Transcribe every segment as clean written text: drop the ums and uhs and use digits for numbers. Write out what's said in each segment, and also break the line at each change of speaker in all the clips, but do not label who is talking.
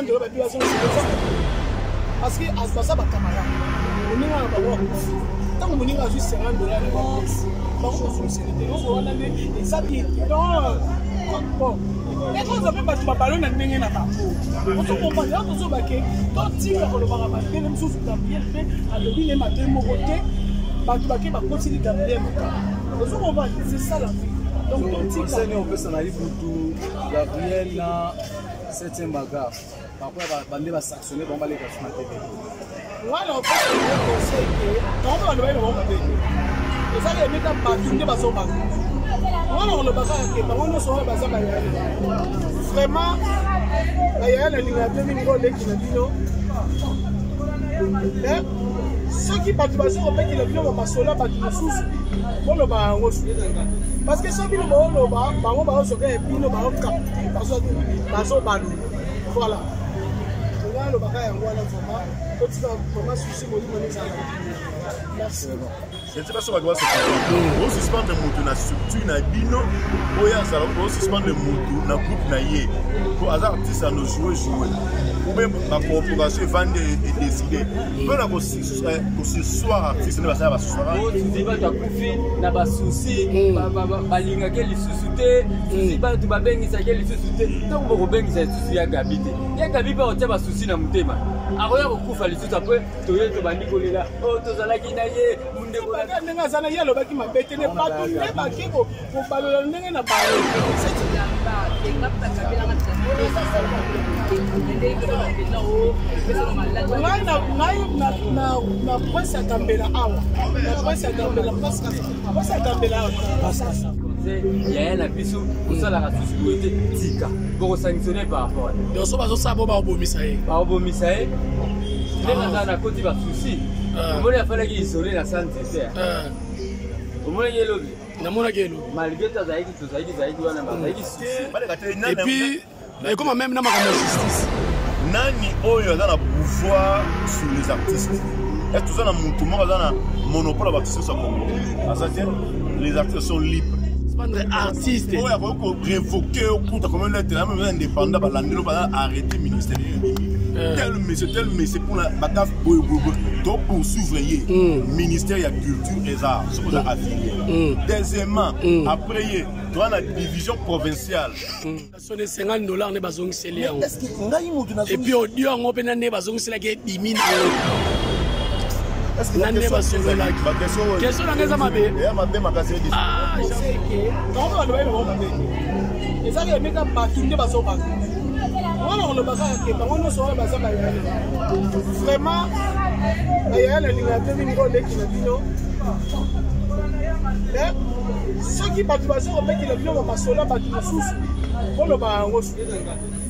Ndelo babi bazongisa parce que baza bacamarade, moninga na bango akufi, ntango moninga azwi 50 $ na bapesi bango, bazongiseli te. Eloko wana nde eza bien te. Donc bon, ekozwa mpe bato babalo na ndenge na bango, ozokomprendre. Ya tozobake totika kolobaka bandenge mosusu. Gabriel mpe alobi ne mabe moko te, bato bake bakotili Gabriel makambo, ozokomprendre. C'est ça la vie. Donc totika.
Conseil opesa na Ibutu, Gabriel na 7e bagarre, par bande basanctionne bango, baleka so na TV?
Wana opesa conseil ke bango balobaki na bango mabe te, ezali emeka bato nde bazobanga wana. Koloba kaka ke bango nyonso wana baza bayaya, vraiment bayaya na linga te mingi oleki na bino. Mais soki bato baza kobetela bino bamasolo ya bato mosusu, boloba yango su, parce que soki bino booloba, bango baozoka ya bino baokapte, bazobalola. Voilà, nga alobaka yango wana. Vraiment totika vraiment souci, molimo ezala. Merci.
Eti baso bato bosuspendre motu na structure na bino oyo azala, bosuspendre motu na groupe na ye po aza artiste ano joue joue ou bien bacorporation evandi edécide mpona kosursoir artiste nde basala basursoir.
Susi bato akufi na basusi, balingaki lisusu te, susi bato babengisaki lisusu te. Ntango bokobengisa lisusu ya Gabi te, ya Gabi mpe akotia basusi na motema, akoya kokufa lisusu. Apres toye tobandi kolela oyo tozalaki na ye.
Ndeko ndenge aza na ye, alobaki mabe te, ne bato nde bake kobalola ndenge na bango. Ngai na prince ya Gambela awa, na prince ya Gambela, prince ya Gambela awa.
Yaya na biso, kosalaka susu boye te, tika, bokosanctionne par rapport.
Donc so bazosala bo bakobomisa ye.
Bakobomisa ye ndenge aza na koti basusi. Omoni afalaki isole na santé te, omonaki elobi.
Namonaki elobi.
Malgré to azalaki, tozalaki, zalaki wana, bazalaki susi.
Et puis ekoma même na makambo ya justice.
Nani oyo aza na pouvoir sur les artistes? Est toza na motu moko aza na monopole ya baartiste nyonso ya Congo? Aza te. Les artistes sont libres.
Suspendre artiste.
Oyo akoki korévoke okuta combien lettre na même indépendant, balandelo baza arrêté ministériel ebimi, tel monsieur, tel monsieur, mpona bakaf boye boye boye, to poursuivre ye. Ministère ya Culture et Arts soki oza affilié. Deuxièmement, après ye toza na division provinciale.
Sone 50 $ nde bazongiseli yango.
Ngai motu.
Et puis audio yango mpe na nde bazongiselaki, ebimi na yango na nde basololaki. Question nanga eza mabe.
Eya mabe makasi.
Bango balobaki na bango mabe te, ezali emeka bato nde bazobanga wana. Koloba kaka ke bango nyonso wana baza bayaya, vraiment bayaya na linga te mingi oleki na bino. Mais soki bato baza kobetela bino bamasolo ya bato mosusu, boloba yango su,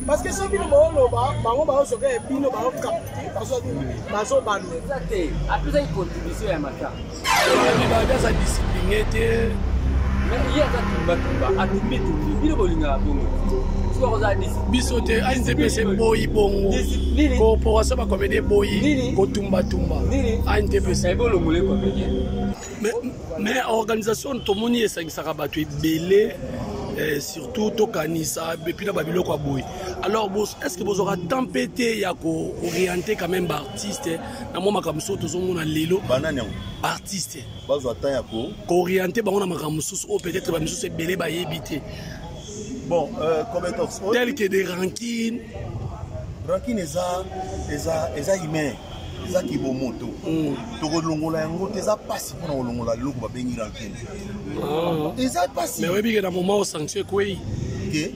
parce que soki bino booloba, bango baozoka ya bino, baokapte, bazobalola.
Eza te, apesaki contribution ya mata.
Babi aza discipline te.
Mais ye aza tumbatumba, atumbi tumbi. Bino bolingaka bongo, soki akozala.
Biso te, ANTPC eboyi bongo, corporation bacomédie eboyi kotumbatumba, ANTPC.
Bolongole comédien.
Mais organisation tomoni esangisaka bato ebele, surtout tokanisa et puis na babiloko ya boye. Alors est ce que bozwaka temps mpe te ya koorienter quand même baartiste na mwa makambo mosusu tozomona lelo?
Banani yango?
Baartiste.
Bazwa temps ya ko
koorienter bango na makambo mosusu oyo peut-être bamisusu ebele bayebi te.
Bon, compétence.
Tel que des rancunes.
Rancune eza humain, eza kibomoto. Tokolongola yango te, eza mpasi mpona kolongola eloko babengi rancune, eza mpasi.
Mais oyebi ke na moment oyo sanction ekwei
ke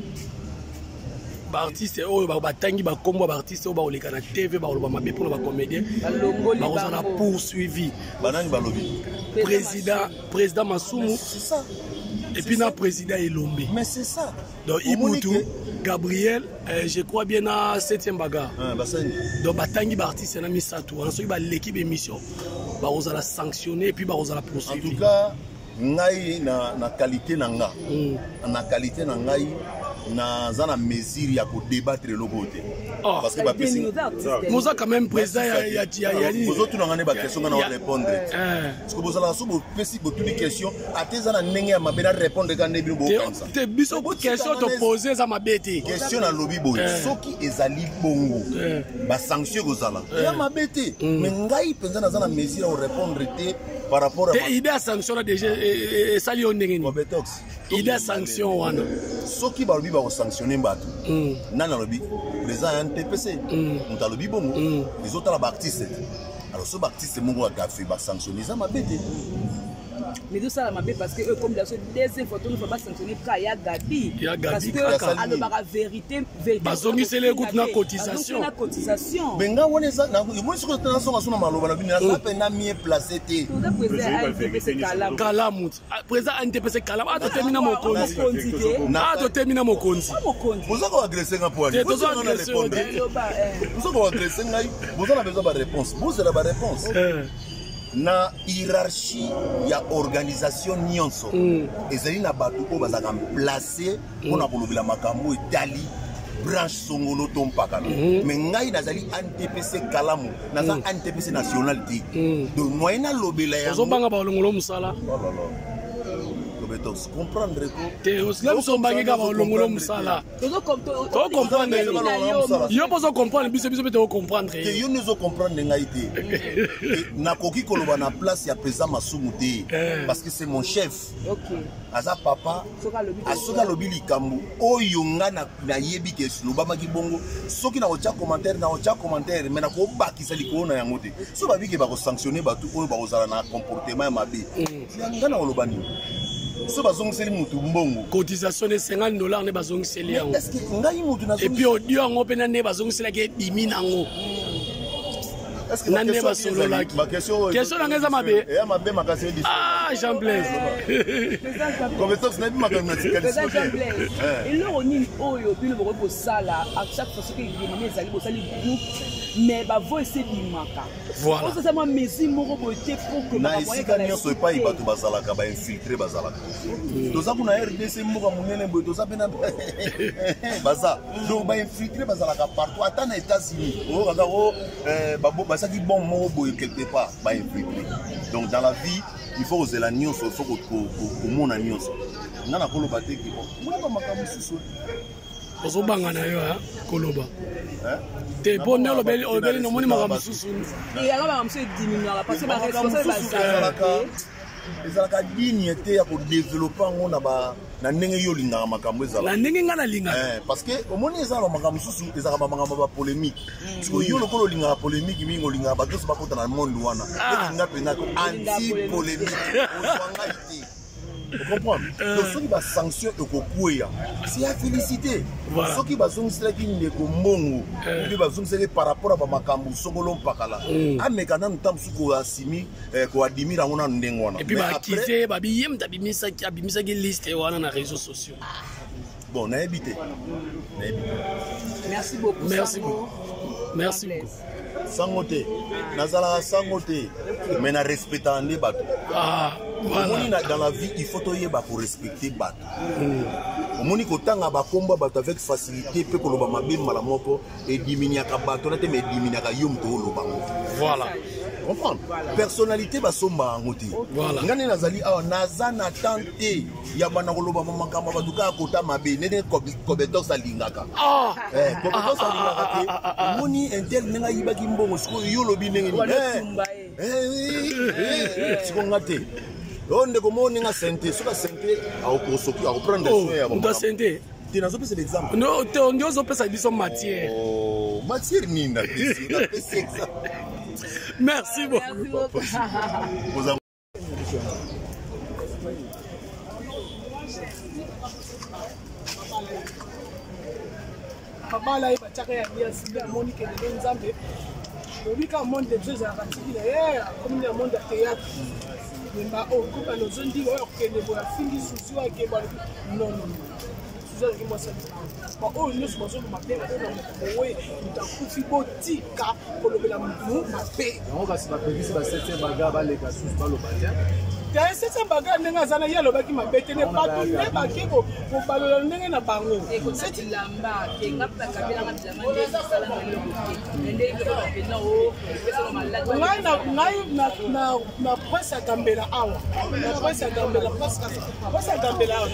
baartiste oyo batangi bakombo ya baartiste oyo bakoleka na TV, bakoloba mabe mpona bacomédien, bakozala poursuivi.
Banani balobi?
Président Masumu.
C'est ça.
Et puis na président Elombe.
Mais c'est ça.
Donc Ibutu, Gabriel, je crois bien na 7e bagarre.
Ah, basani.
Donc batangi baartiste na misato wana, soki baleki bémission, bakozala sanctionné et puis bakozala poursuivi.
En tout cas ngai na qualité na nga, na qualité na ngai, naza na mesure ya kodébattre eloko oyo te.
Oh.
Parce que bapesi
Moza quand même président ya nini?
Bozotuna nga nde baquestion, nga na orépondre. Parce que bozalaka so bopesi, botuni question, ate eza na ndenge ya mabe, na répondre ka nde bino bokanisa.
Te, biso question topose eza mabe te.
Question nalobi boye: soki ezali bongo, basanction ekozala ya mabe te, mais ngai mpenza naza na mesure ya korépondre te par rapport
te. Idée ya sanction na déjà esali yo ndenge nini?
Betox.
Idée ya sanction wana?
Soki balobi bakosanctionne bato, nani alobi? Président ya NTPC moto alobi bongo. Ezotala baartiste te. Alors so baartiste moko agafe, basanctionne, eza mabe te.
Mais ezosala mabe parce que eux, comme la deuxième fois tono fa basanctionne ka ya Gabi.
Ya Gabi.
Parce que
Kaka.
alobaka vérité, vérité.
Bazongiseli ye kutu na cotisation.
Bazongiseli na cotisation.
Me nga wana eza omoni soki nazonga so na maloba na bino, naza mpenza mieux placé te.
Toza président ya NTPC Kalamu.
Kalamu. Ah, président NTPC Kalamu, a totemi na mokonzi.
Mokonzi te.
A totemi na mokonzi.
Mokonzi.
Boza koagresse nga po
Te, tozo agresser yo te.
Loba, eh.
Boza koagresse ngai, boza na besoin baréponse, bozela baréponse. Na hiérarchie ya organisation nyonso, ezali na bato oyo bazalaka place mpona kolobela makambo etali branche songolo to mpakala. Mais ngai nazali NTPC Kalamu, naza NTPC national te, donc moyen nalobela yango.
Ozobanga balongolo mosala?
Oh là là. Kobetox, comprendre ko.
Te, osila biso obangi kaka balongolo mosala. Tocomprendre. Yo mpo ozocomprendre biso, biso mpe tocomprendre.
Te, yo nde ozocomprendre ngai te. Nakoki koloba na place ya président Masumu te, parce que c'est mon chef, aza papa. Soki alobi likambo oyo nga nayebi ke lobamaki bongo, soki nakotya commentaire, nakotya commentaire, mais nakobakisa likolo na yango te. So babi ke bakosanctionne bato oyo bakozala na comportement ya mabe, nga na koloba nini? So bazongiseli mutu mbongo,
cotisation ne 50 $ nde bazongiseli yango.
Est-ce que ngai mutu?
Et puis audio yango mpe na nde bazongiselaki, ebimi nango na nde basololaki. Question nanga eza mabe?
Eya mabe makasi.
Ah, Jean Blaise.
Compétence nayebi makambo na tikali.
Eloko nini oyo bino bokoki kosala à chaque fois soki événement ezali, bosali groupe, mais bavoice ebimaka? Osasa mwa mesure moko boye te pour que
Na esika nyonso epai bato bazalaka, bainfiltré bazalaka. Toza kuna RDC, mboka monene boye, toza mpe na baza. Donc bainfiltré bazalaka partout, ata na États-Unis oyo kaka o basalaki bombe moko boye quelque part, bainfiltré. Donc dans la vie, il faut kozela nyonso, il faut komona nyonso. Nga nakoloba te ke bon, moni bamakambo mosusu.
Ozobanga na yo koloba te mpo nde olobeli nomoni makambo mosusu.
Yango makambo mosusu ediminuaka parce que baresponsable bazalaka.
Ezalaka digne te ya kodévelopper yango na ndenge yo olingaka makambo ezala.
Na ndenge ngai nalingaka.
Parce que omoni, eza na makambo mosusu ezalaka bamakambo ya bapolémique. Parce que yo lokola olingaka polémique mingi, olingaka bato nyonso bakota na monde wana, elinga mpenza anti polémique, ozwa ngai te. Comprendre? Donc soki basanction ekokweya, c'est à féliciter. Soki bazongiselaki ndeko mbongo mpe bazongiselaki par rapport à bamakambo songolo mpakala, ameka nanu ntango mosusu koasimi, koadimir yango nanu ndenge wana.
Et puis baakize babi ye moto abimisaki liste wana na réseaux sociaux.
Bon, nayebi te, nayebi te.
Merci beaucoup.
Merci beaucoup, merci beaucoup.
Sango te, nazalaka sango te, mais na respectaka nde bato. Omoni, dans la vie, il faut toyeba korespecte bato. Omoni, kotanga bakombo ya bato avec facilité mpe koloba mabe mbala moko ediminiaka bato na te, mais ediminiaka yo moto oloba ngo. Comprendre, personnalité basombaka yango te. Nga nde nazali awa, naza na temps te ya banda koloba makambo ya bato kaka kota mabe ndenge Cobetox alingaka. Cobetox alingaka te. Omoni intel ndenge ayibaki mbongo, sikoyo yo olobi ndenge nini? Siko nga te, oyo ndeko moko ndenge asente, soki asente akoprendre soin ya
moto asente.
Te, nazopesa l'exemple.
Te, nde ozopesa biso matière.
Matière nini napesi? Napesi exemple.
Merci beaucoup.
Oza
Babala ye, batiaka ya liasi nde amoni ke lelo Nzambe lobi kaka monde de biso ezalaka tiki na ye, akomi na monde ya théâtre. Memba oyo kopana ozondinga oyo akokende boye, afingi Suzi oyo akeba, alobi non, non, non. Masuzi azalaki mwasi ya libala. Baoyo nyonso bazoloba mabe mpona moto oye moto akufi, botika kolobela motu mabe.
Yango kasi bapekisi ba 7 baga baleka susu baloba te.
Te, 7 baga ndenge aza na ye alobaki mabe te, nde bato nde bake kobalola ndenge na bango.
Bilamba te, nga mpe nakabelanga bilamba nde esalanga eloko te, nde mpenza o epesaka maladi.
Ngai na presse ya Gambela awa, na presse ya Gambela, presse ya Gambela awa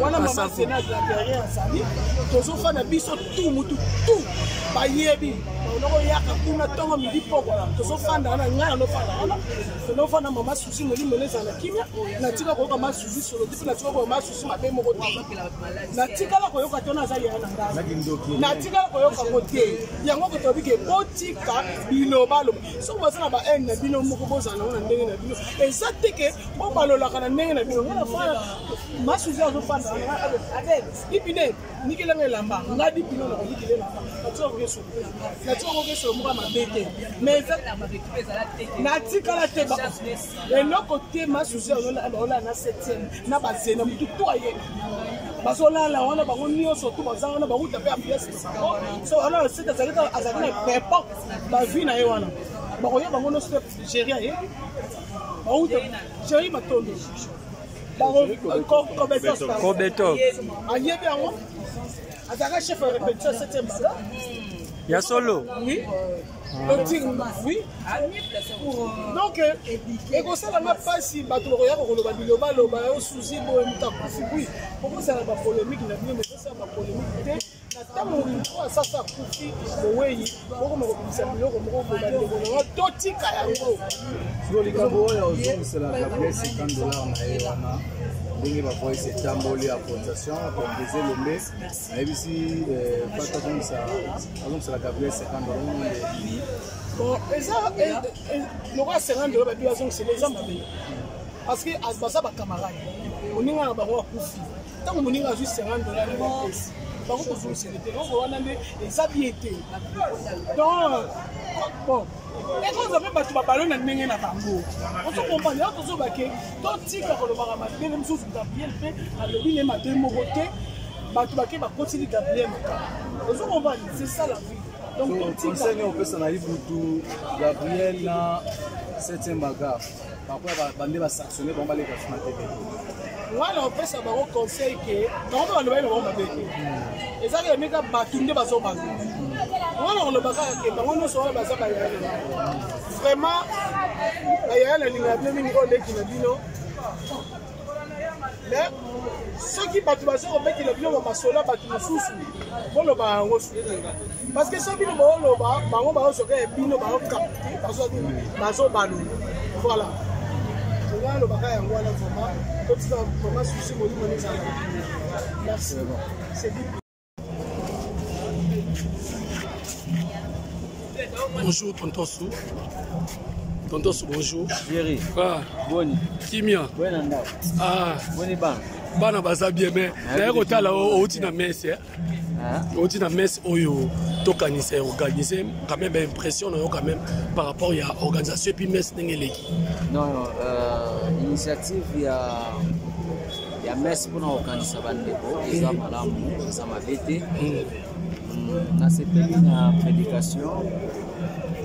wana, mama Sénat la derrière azali, tozofanda biso tu mutu tu bayebi nakoyaka kuna ntongo, midi, pokwa tozofanda wana. Ngai nanofanda wana, tonofanda. Mama Susi, molimo ezala na kimia. Natika koyoka ma Susi solo te, mpe natika koyoka ma Susi mabe moko te. Natikala koyoka te, wana aza yaya na ngai, natikala koyoka yango te. Yango kotobi ke botika bilobaloba. Soki baza na bahaine na bino moko, bozala nango na ndenge na bino. Eza te ke bobalolaka na ndenge na bino. Ngai nafana, Masuzi azofanda ipine nikelanga elamba, ngai dipino na konikela elamba. Natika kokeso, natika kokeso moko ya mabe te, mais natikala te eloko te. Masuzi aolala na septième na bazena, motu to ayebi bazolala wana, bango nyonso to baza wana, bauta mpe ambiance na bango. So wana na sete azalaki na époque bavi na ye wana, bakoya bango nyonso te. Géri ayebi, bauta Géri Matondo.
Kobeto.
Ayebi yango, azalaka chef ya répétition septième baga.
Ya solo.
Oui, oui. Donc ekosalanga mpasi bato bakoyaka koloba bilobaloba yo Suzi boye, moto akufi. Bui okozala bapolémique na bino, mekosala bapolémique te na ntango moto asasa akufi, bowei bokoma kobimisa biloko moko boye. Bandeko nanga, totika yango.
Siko likambo oyo ozongisela Gabriel 50 $ na ye wana, ndenge bavoice etamboli ya cotisation compose Lombe nayebisi fata azongisela Gabriel 50 $ nde.
Bon, eza lokola 50 $ babi bazongisela, eza mabe parce que baza bacamarade. Moninga na bango akufi, ntango moninga azwi 50 $ na bapesi bango, kozongisela te. Eloko wana nde eza bien te. Donc bon, ekozwa mpe bato babalo na ndenge na bango, ozo comprendre. Yo tozobake totika kolobaka mabe mosusu. Gabriel mpe alobi ne mabe moko te, bato bake bakotili Gabriel makambo, ozo comprendre. C'est ça la vie.
Donc conseil nini opesa na Ibutu, Gabriel na 7e bagar par rapport bande basanctionne bango baleka suna tv?
Wana opesa bango conseil ke bango mpe balobaki na bango mabe te, ezaki emeka bato nde bazobanga wana. Koloba kaka ke bango nyonso wana baza bayaya na ngai, vraiment bayaya na linga bino mingi, oyo leki na bino. Mais soki bato baza kobetela bino bamasolo ya bato mosusu, boloba yango su, parce que soki bino booloba, bango baozoka ya bino, baocapte, bazobalola. Voilà, ngai alobaka yango wana. Vraiment totika, vraiment Susi, molimo ezala. Merci, c'est dit.
Bonjour, tonton Sou. Tonton Sou, bonjour.
Jerry.
Ah.
Boni.
Kimia.
Boni ndako.
Ah.
Boni bana.
Bana baza bien, mais naye kotala outi na messe. Outi na messe oyo tokanisa organiser quand même, impression na yo quand même par rapport ya organisation et puis messe ndenge eleki?
Non, initiative ya messe mpona kokanisa bandeko eza malamu, eza mabe te. Nasepeli na prédication,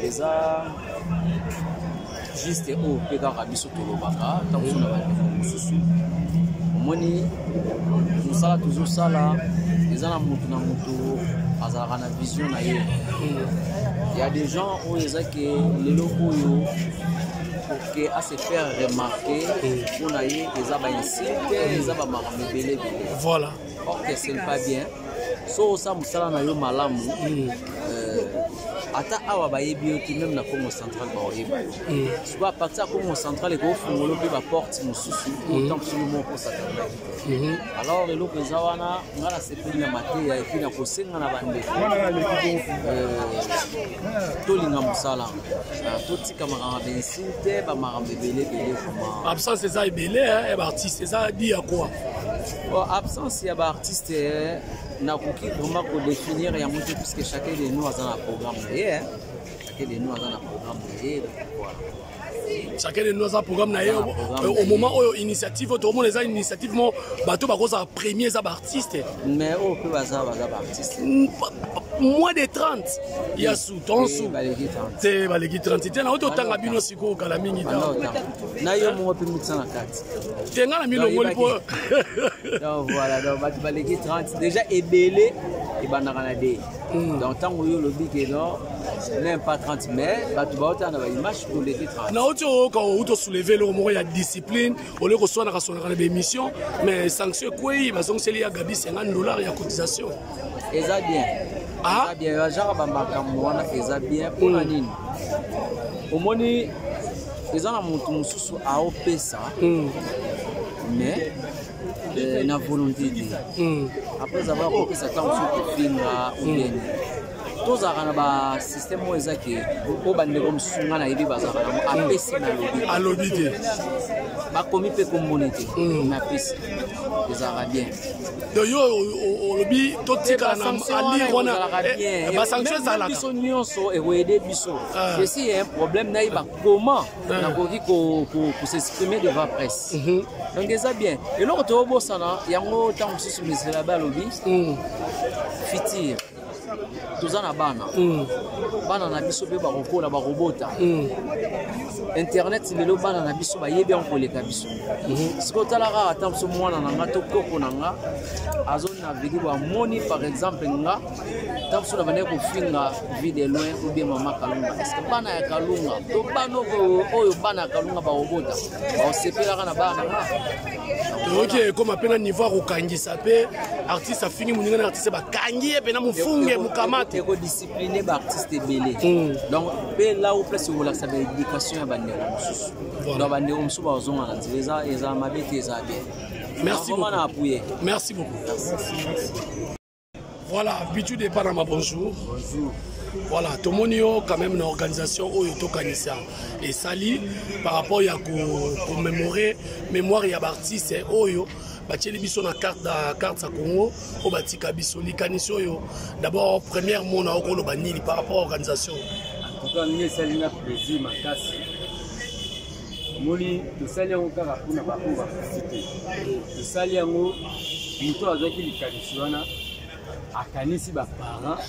eza juste oyo mpe kaka biso tolobaka ntango mosusu na bandeko mosusu. Omoni mosala tozosala eza na motu na motu azalaka na vision na ye. Ya des gens oyo eza ke lelo oyo pour ke ase faire remarquer, mpona ye eza bainsulte, eza bamakambo ebele ebele. Or que ce n'est pas bien. So osala mosala na yo malamu, ata awa bayebi yo te, même na Congo Central baoyeba yo. Sikoyo à partir ya Congo Central ekofungola mpe baporte mosusu otan mosusu moko osatandaki te. Alors eloko eza wana, nga nasepeli na mateya et puis na kosenga na bandeko, tolinga mosala, totika makambo bainsulte, bamakambo ebele ebele vraiment.
Absence eza ebele ya baartiste, eza di ya quoi?
Bon, absence ya baartiste, nakoki vraiment kodéfinir yango te, puisque chacun de nous aza na programme na ye, chacun de nous aza na programme na ye. Donc voilà.
Chacun de nous aza programme na ye. Au moment oyo initiative oyo tokomona eza initiative mo bato bakozala premier eza baartiste.
Mais oyo mpe baza baza baartiste.
Moins de 30 ya su ton su te baleki 30 te nauti otanga bino sikoyo kala mingi
na yo moko mpe mitisa na kati
te nga na milongoli mpo.
Donc voilà, donc bato baleki 30 déjà, ebele ebandaka na de. Donc ntango oyo olobi ke non, même pas 30, mais bato baotala na baimage, toleki 30.
Nauti oyoka outi osoulever eloko moko ya discipline olie koswanaka swanaka na baémission, mais sanction ekwei, bazongiseli ya Gabi 50 $ ya cotisation.
Eza bien. Eza bien, bajaka bamakambo wana, eza bien. Mpona nini? Omoni, eza na motu mosusu aopesa, mais na volonté te. Après avoir kopesa, ntango mosusu kofinga ou bien tozalaka na basystème oyo eza ke oyo bandeko mosusu ngai nayebi bazalaka nango, apesi na alobi.
Alobi te.
Bakomi mpe kombone te, mais apesi, ezalaka bien.
Donc yo olobi totikala na alire wana, basanction ezalaka.
Biso nyonso ekoaider biso. Esi ya un problème, nayeba comment nakoki kos'exprimer devant presse. Donc eza bien. Eloko toyobosana yango, ntango mosusu misela balobi futur, toza na bana, bana na biso mpe bakokola, bakobota. Internet lelo, bana na biso bayebi yango koleka biso. Sikoyo tala kaka, ata biso mwana na nga to koko na nga azonaviguer, bamoni par exemple nga ta biso na bandaki kofinga Vie de Loin ou bien mama Kalunga. Est ce que bana ya Kalunga to bana oyo bana ya Kalunga bakobota bakosepelaka na bana na nga?
Toyoki ekóma mpe na niveau ya kokangisa mpe artiste afingi moninga na artiste, bakangi ye mpe na mofunge mokamate.
Ekodiscipline baartiste ebele. Donc mpe là où place ekolakisa baéducation ya bandeko mosusu, donc bandeko mosusu bazonga na nzela. Eza mabe te, eza bien.
Merci beaucoup.
Na appuyer.
Merci beaucoup. Voilà, Bitu de Panama, bonjour.
Bonjour.
Voilà, tomoni yo quand même na organisation oyo tokanisa esali par rapport ya commémorer mémoire ya baartiste oyo batieli biso na carte, na carte ya Congo oyo batika biso. Likanisi oyo d'abord, première mot na okoloba nini par rapport à organisation?
En tout cas, ndenge esali nga plaisir makasi. Omoni, tosali yango kaka mpona baoyo bakufi te. Tosali yango, moto azwaki likanisi wana akanisi baparent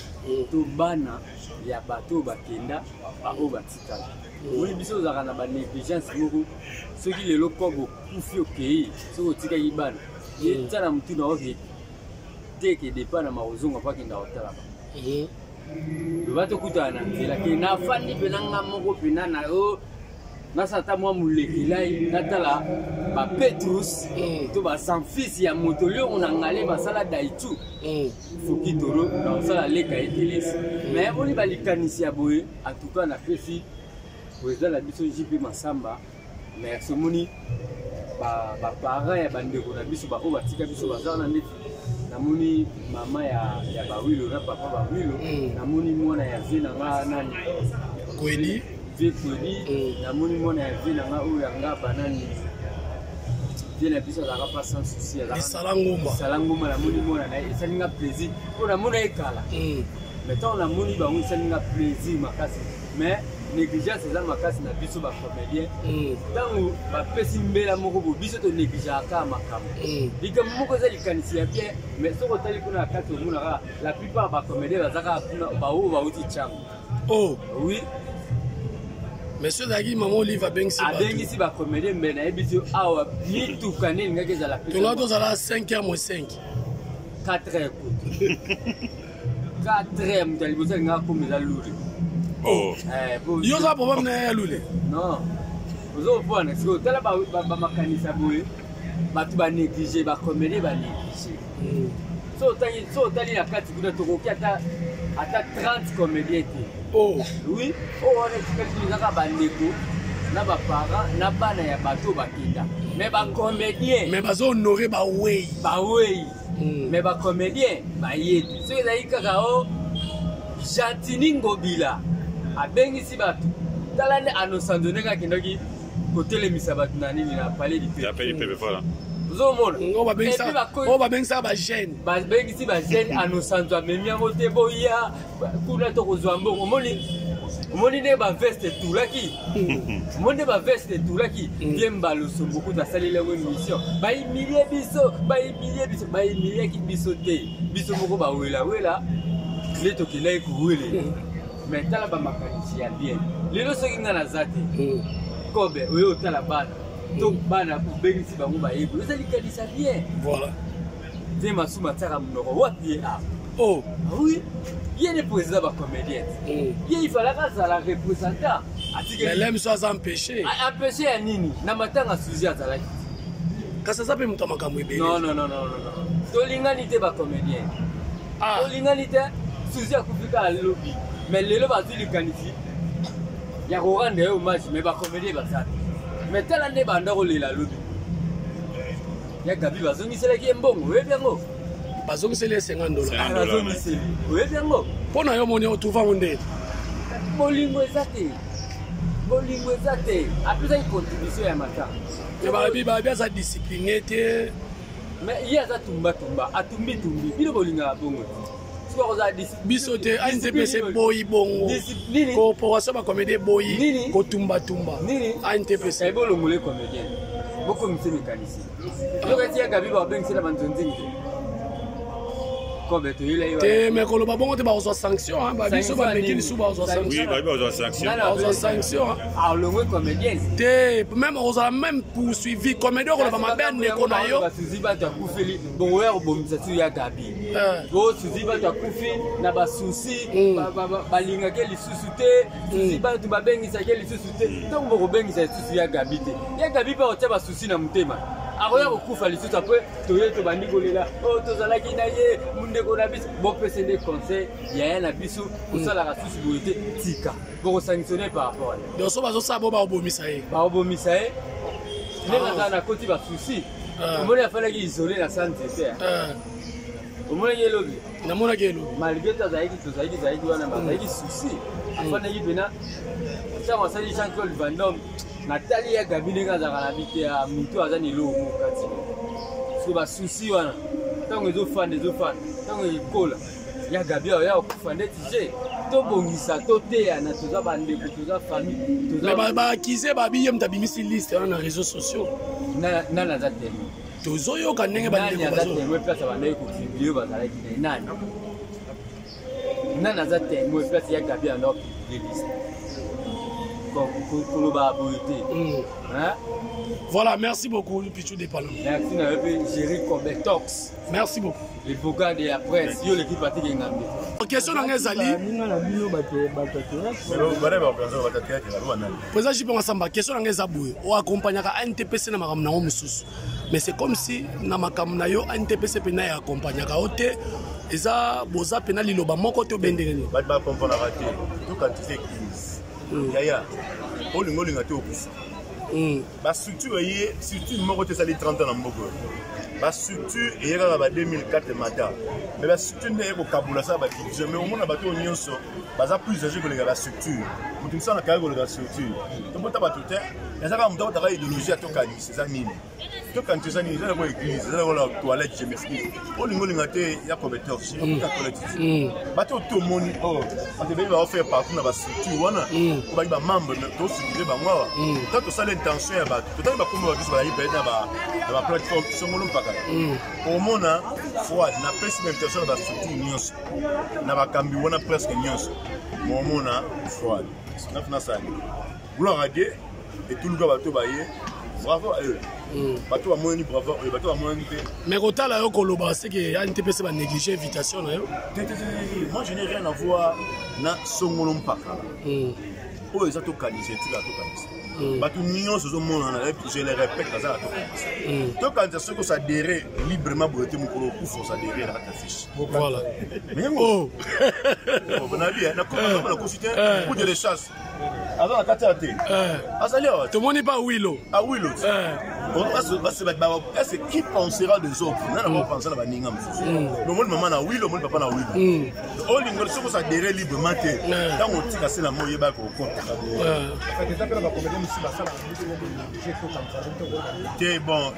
to bana ya bato oyo bakenda, baoyo batikala. Omoni, biso ozalaka na banégligence moko. Soki lelo kobo okufi, okei, soki otikaki bana, ye tia na motu na oke te ke depa na makozonga mpo akenda kotala bango. Loba tokutana na nzela ke nafandi mpena nga moko mpena na o nasala ata mwa molekelai, natala bapetrus to basanfils ya moto liongo na ngale basala daitu foki toro na kosala leka etelesi. Mais boni balikanisi ya boye? En tout cas, napesi président na biso JP Masamba merci. Omoni, baparent ya bandeko na biso baoyo batika biso baza wana, neti namoni mama ya Bawilo na papa Bawilo, namoni mwana ya vie na nga nani?
Kwedi.
Vie Kwedi. Namoni mwana ya vie na nga oyo ya nga banani, vie na biso azalaka pa sans souci.
Lisala Ngomba.
Lisala Ngomba, namoni mwana na ye, esali nga plaisir mpo namoni ye kala. Mais ntango namoni bango, esali nga plaisir makasi. Mais négligence eza makasi na biso bacomédien. Ntango bapesi mbela moko bo, biso tonégligeaka kaka makambo. Likambo moko eza likanisi ya bien, mais soki otali kuna na kati, omona kaka la plupart bacomédien baza kaka kuna, baoyo bauti ntango.
Oh.
Oui.
Monsieur ezalaki mama Olive abengisi.
Abengisi bacomédien, mais nayebi ti awa mituka nde elingaki ezala.
Tonga tozala 5 heures moins 5.
4 heures kutu, 4 heures. Moto ya liboso alingaka koma eza Lule.
Yo oza problème na ya Lule?
Non, ozopona sikoyo, tala bamakanisa boye, bato banéglige, bacomédien banéglige. So otali na kati kuna, tokoki ata 30 comédien te. Oui, oyo wana etikali ezaka bandeko na baparent na bana ya bato oyo bakenda, mais bacomédien.
Mais bazohonore bawei.
Bawei, mais bacomédien baye te. Soki ezali kaka o Gentini Ngobila abengisi bato, tala nde anosanzo ndenge akendaki kotelemisa bato na nini, na palais du
peuple.
Voilà, ozomona.
Oyo babengisaka bajeune.
Babengisi bajeune, anosanzo amemi yango te, boya kuna tokozwa mbongo. Omoni, Omoni nde baveste etulaki, omoni nde baveste etulaki. Vie Mbaloso Mokutu asaleli yango émission, bahumilie biso, bahumilie biso, bahumiliaki biso te, biso moko bawelawela nde tokendaki kowelela. Mais tala bamakanisi ya bien lelo, soki ngai naza te, kobe oyo otala bana to bana obengisi bango bayebi, eza likanisa bien.
Voilà.
Vie Masumu atiaka monoko wapi ye? Ah.
Oh.
Oui, ye nde président bacomédien, ye ifalaka azala représentant.
Atikele biso, aza empêché.
Empêché ya nini? Na matanga Suzi azalaki.
Kasi aza mpe moto ya makambo ebele.
Non, non, non, non, non, tolingani te bacomédien. Ah. Tolingani te. Suzi akufi kaka lobi, mais lelo bazwi likanisi ya korendre ye hommage, mais bacomédien baza te. Mais tala nde banda kolela lobi ya Gabi, bazongiselaki ye mbongo, oyebi yango?
Bazongiseli ye 50 dollar.
Bazongiseli, oyebi yango?
Mpo na yo moni otrouva ngo nde?
Bolingo eza te, bolingo eza te. Apesaki contribution ya matanga.
Babi aza discipline te.
Mais ye aza tumbatumba, atumbitumbi. Bino bolingaka bongo te.
Biso te. ANTPC eboyi bongo, corporation bacomédien eboyi kotumbatumba. ANTPC.
Bolongole comédien, bokomise mécanicien, yokati ya Gabi babengisela banzonzingi te. Kobe toyela ye.
Te, mais koloba bongo te, bakozwa sanction. Babiso bameki lisusu, bakozwa sanction. Bakozwa sanction.
Alongwe comédien.
Te, même okozala même poursuivi, comédien okoloba mabe ya ndeko na yo.
Basuzi bato akufeli bongo ya kobomisa su ya Gabi. O Suzi bato akufi na basusi, balingaki lisusu te. Suzi bato babengisaki lisusu te. Ntango bokobengisa lisusu ya Gabi te, ya Gabi mpe akotia basusi na motema, akoya kokufa lisusu. Apres toye tobandi kolela oyo tozalaki na ye, ndeko na biso. Bopesa nde conseil yaya na biso, kosalaka susu boye te, tika, bokosanctionne par rapport.
Donc so bazosala bo bakobomisa ye.
Bakobomisa ye ndenge aza na koti basusi. Omoni afandaki isolé na sa nzete, omonaki elobi?
Namonaki elobi.
Malgré to azalaki, tozalaki, zalaki wana, bazalaki souci, afandaki mpena. Ntango asali Jean Claude Van Damme, natali ya Gabi ndenge azalaka na bite ya motu aza na eloko moko kati. Soki basusi wana, ntango ezofanda, ezofanda, ntango ekola, ya Gabi ayo ya kokufa ndeti je. Tobongisa, toteyana, toza bandeko, toza famille.
Mais baakize babi ye moto abimisi liste wana na réseaux sociaux.
Nani aza témoin?
Tozoyoka ndenge bandeko.
Aza témoin place abandaki kopublier, bazalaki na ye? Nani, nani aza témoin place ya Gabi anda kopublier liste? Koloba boye te.
Voilà, merci beaucoup, Pichou Depalo.
Merci na yo mpe, Géri Cobetox.
Merci beaucoup.
Le beau de la presse, yo l'équipe Patrick Ngambe.
Question na ngai ezali, président Jipe Masamba, question na ngai eza boye: oaccompagnaka ANTPC na makambo nango mosusu, mais c'est comme si na makambo na yo ANTPC mpena eaccompagnaka yo te. Eza boza mpena liloba moko te, obendenge nini?
Bato bakomponaka te. Tokantise église yaya, olinga olinga te, okufa. Bastructure eye, structure moko te esali 30 ans na mboka oyo. Bastructure eye kaka ba 2004 mata, mais bastructure nde eye kokabola, sala badivision. Mais omona bato oyo nyonso baza plus âgé koleka bastructure. Moto mosusu anakaya koleka structure. Tobota bato te, eza kaka moto abotaka idéologie ya tokanisi eza nini. Tokanisi eza nini? Eza nango église, eza nango la toilette, je m'excuse, olinga olinga te ya cobetor okota toilette. Bato oyo tomoni oyo bato ebele baofaire partout na bastructure wana, oyo baki bamembre, tosukile bango awa. Tant tosala intention ya bato, totali bakombo bato bazali peut-être na baplateforme songolo mpaka omona froide. Napesi bainvitation na bastructure nyonso, na bakambi wana presque nyonso, momona froide nafinasali. Gloire à Dieu, etuluka bato baye, bravo à eux. Bato bamonani, bravo à eux. Bato bamonani te.
Mais kotala yo koloba, c'est que ANTPC banéglige invitation na yo.
Te, te, te, moi je n'ai rien à voir na songolo mpaka. Oyo eza tokanisa, etika tokanisa. Bato nyonso ozomonana, je le répète, baza na tokanisa. Tokanisa, soki osadere librement boye te, mokolo okufa osadere na kati ya fiche.
Voilà.
Mais nabi nakosi te, coup de chasse aza na kati ya te, azali awa.
Tomoni pa Wilo.
Awilo, est-ce qui pensera des autres? Nana bapense na baninga mosusu. Omoni mama na Wilo, omoni papa na Wilo. Olingo soki osadere librement te, ntango otika se na mo oyeba kokota te. Bon,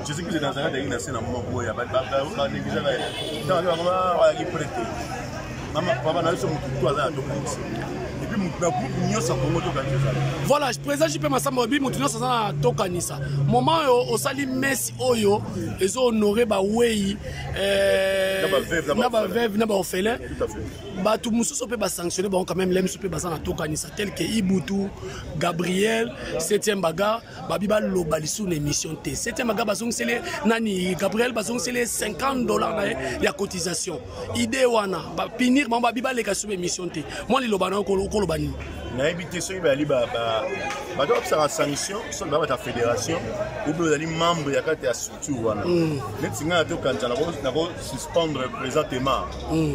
Jésus Christ nazalaka dangi na se na moko ya banégligeaka ye, ntango ayaki prêt te. Mama, papa na biso, motu tu aza na tokanisi. Et puis na groupe nyonso ya Congo tokanisa ezali.
Voilà, président JP Massamba obi moto nyonso aza na tokanisa. Moment oyo osali messe oyo ezo honorer ba weyi na ba veuve na ba orphelin. Bato mosusu mpe basanctionne bango quand même, le mosusu mpe baza na tokanisa tel que Ibutu, Gabriel, 7e bagarre, babi baloba lisusu na émission te. 7e bagarre bazongiseli nani Gabriel bazongiseli $50 na ye ya cotisation. Idée wana bapinir bango babi baleka lisusu émission te. Mwa liloba na yo okoloba nini?
Nayebi te soki bayali bato bapesaka sanction soki baa bato ya fédération ou bien ozali membre ya kati ya structure wana. Neti ngai natokanisa nako suspendre présentement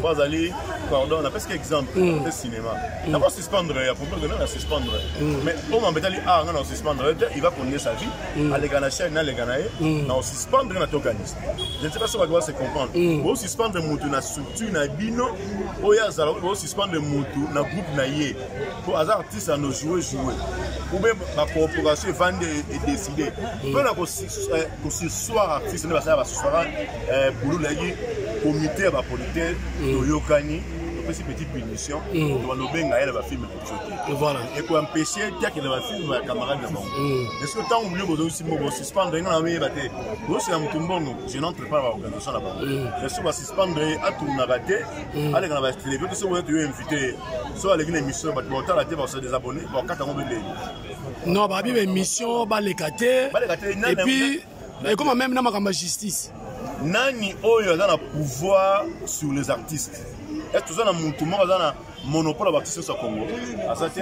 po azali, pardon, napesiki exemple te, cinéma nako suspendre ya problème na suspendre, mais oyo mambo etali art, ngai na suspendre te. Il va continuer sa vie, aleka na chaîne, naleka na ye na osuspendre na tokanisa. Je ne sais pas soki bato base comprendre. Bosuspendre motu na structure na bino oyo azala, bosuspendre motu na groupe na ye po aza artiste ano joue joue ou bien bacorporation evandi edécide mpona kosurseoir artiste nde basala basurseoir bulu nayaki comité ya baproducteur toyokani, topesi petite punition, tobanda ye na bafilme na biso te. Ekoempêche te akende bafilme ya camarade na bango. Est ce que ntango molio bozongisi mbongo, bosuspendre, nga na miyeba te, bozosela motu mbongo, je n'entre pas na baorganisation na bango. Est ce que basuspendre ye, atournaka te, aleka na batélévision te? Soki oya toyo invité, so aleki na émission, bato baotala te, bakosa désabonné, bakata yango bendeni.
Non, babi baémission baleka te.
Baleka te.
Et puis ekoma même na makambo ya justice.
Nani oyo aza na pouvoir sur les artistes? Est ce toza na motu moko aza na monopole ya baartiste nyonso ya Congo? Aza te.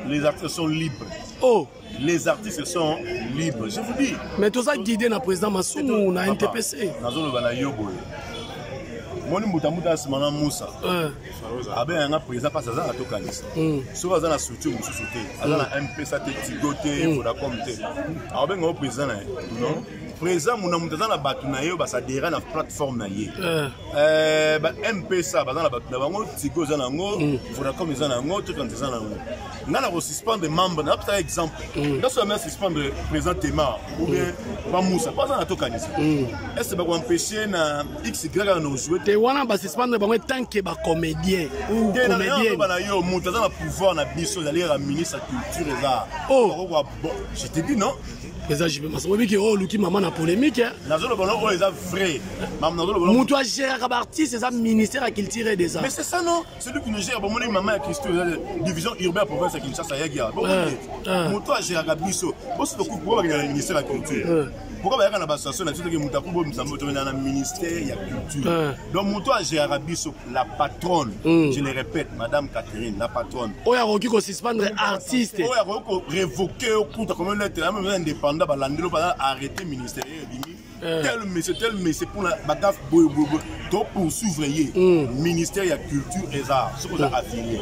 Les artistes sont libres.
Oh.
Les artistes sont libres, je vous dis.
Mais toza guidé na président Masumu na NTPC.
Nazoloba na yo boye, moni mbuta mbuta nsima na Musa abenganga président mpasi aza na tokanisa. Soki aza na structure mosusu te, aza na Mpesa te, Tigo te, Vodacom te, akobenga yo président na ye? Non. Président muna moto aza na bato na ye oyo basadera na plateforme na ye. Ba Mpesa baza na bato na bango, Tigo eza na yango, Vodacom eza na yango, tokanisa eza na yango. Ngai na kosuspendre membre, napesaka exemple, nga soki ame suspendre président Temar ou bien Bamusa mpo aza na tokanisa, est ce bakoempêche na xy na ojouer?
Te, wana basuspendre bango tant que bacomédien ou comédienne.
Na yo moto aza na pouvoir na biso ezali kaka ministre ya culture eza.
Oh.
Je te dis non.
Président JP Masamba, obiki oyo oluki mama na polémique.
Nazoloba no oyo eza vrai.
Moto agéraka baartiste eza ministère ya culture et des arts.
Mais c'est ça, non? Celui qui nous gère, bomoni mama ya Christo, division urbaine ya province ya Kinshasa ayaki awa. Moto agéraka biso boso tokupo bakenda na ministère ya culture. Pourquoi bayaka na bassociation na biso? Toke moto akobomisa moto tokenda na ministère ya culture. Donc moto agéraka biso, la patronne, je le répète, madame Catherine la patronne.
Oyo akoki kosuspendre artiste.
Oyo akoki korévoke, okuta comme lettre même indépendant, balandeli baza arrêté ministériel ebimi, tel monsieur, tel monsieur, mpona bagaffe boye boye boye, to poursuivre ye, ministère ya culture eza soki oza affilié.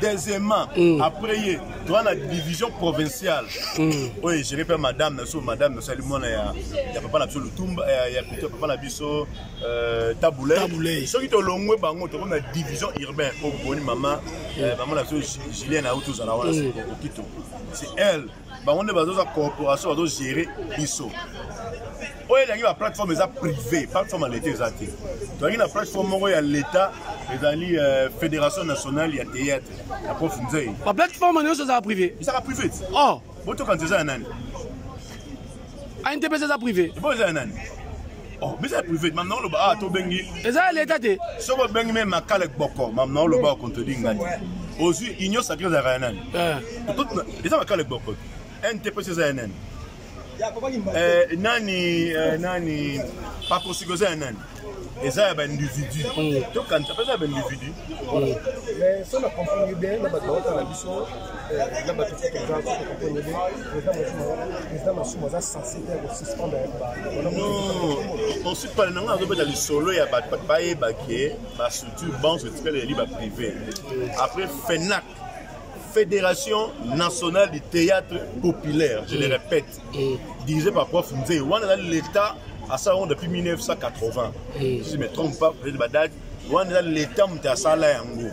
Deuxièmement, après ye, toza na division provinciale oyo egéré mpe madame na biso. Madame na biso ali mwana ya papa na biso Lutumba, ya plutôt papa na biso Tabuley. Soki tolongwe bango, tokomi na division urbaine oyo boni mama na biso Julien auti ozala wana Okito, c'est elle. Bango nde bazozwa corporation, bazogérer biso. Oyo elangi baplateforme eza privé, plateforme ya leta eza te. Toyangi na plateforme moko ya leta ezali Fédération nationale ya théâtre ya prof Nzei.
Baplateforme nyonso ezala privé?
Ezaka privé.
Oh.
Botokanisa eza ya nani?
ANTPC eza privé?
Bo eza ya nani? Oh, mais eza privé. Mam na oloba, ah, tobengi.
Eza ya leta te.
Soki obengi me makala gboko, mam na oloba, okontodi ngai te. Ozwi union sacré, ezalaka ya nani? Eza makala gboko. NTPC eza ya nani? Nani pakosiko eza ya nani? Eza ya baindividu. Tokanisa mpe eza ya baindividu.
Mais so na comprendre bien na bato baotala biso, na bato comprendre bien, président Masumu aza censé te kosuspendre?
Non, ensuite pale nango azobeta lisolo ya bato, bato bayeba ke bastructure banque etikali yali baprivé. Après FENAC, Fédération nationale du théâtre populaire, je le répète, dirigé par prof Nzei, wana eza l'état asala yango depuis 1980, si je me trompe pas, peut-être badate wana eza l'état moto asala yango.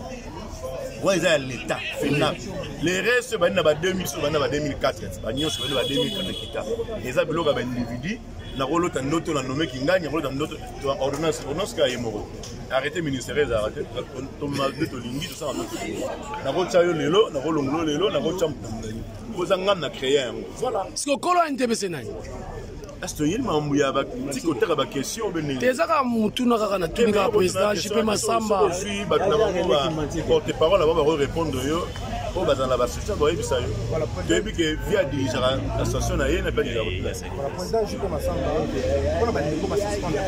Wana eza ya l'État, FENAP. Le reste bandi na ba 2000, so bandi na ba 2004, banyonso bandi na ba 2004 kita. Eza biloko ya ba individu. Nakolota ndoto na nommé kingani, nakolota ndoto to ordonnance, ordonnance kaka ye moko. Arrêté ministériel ezalaka te, nde tolingi tosala ndoto. Nakotya yo lelo, nakolongola lelo, nakotya moto na ngai. Oza ngam na créer yango. Voilà.
Siko kolo ya NTPC nani?
Est-ce que toyeli mambo ya tiki kotaka baquestion obe ndenge?
Te, eza kaka motuna kaka na tuni kaka président JP Masamba.
Ozwi bato na bango porte parole na bango bakorépondre yo, oyo bazala na basocial bayebisa yo. Toyebi ke vie adirigeaka association na ye na mpe adirijaka population.
Président JP Masamba, mpona bandeko basuspendre.